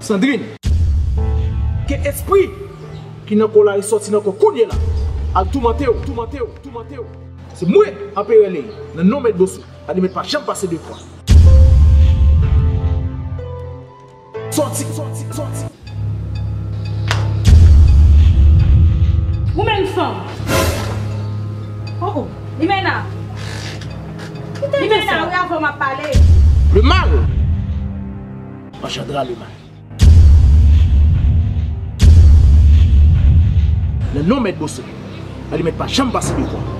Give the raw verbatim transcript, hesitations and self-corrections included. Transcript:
Sandrine, ke espri ki nan kò w la resòti nan kò w kounye la, al toumante w, toumante w, toumante w. Se mwen, anperè Ley, nan non Mèt Bosou, Alimèt pa janm pase de fwa. Sòti, sòti, sòti. Ou menm fanm. Oh, oh. Limena. Limena, wi, avan m ap pale. Le mal engendra le mal. Nan non Mèt Bosou, Alimèt pa janm pase de fwa.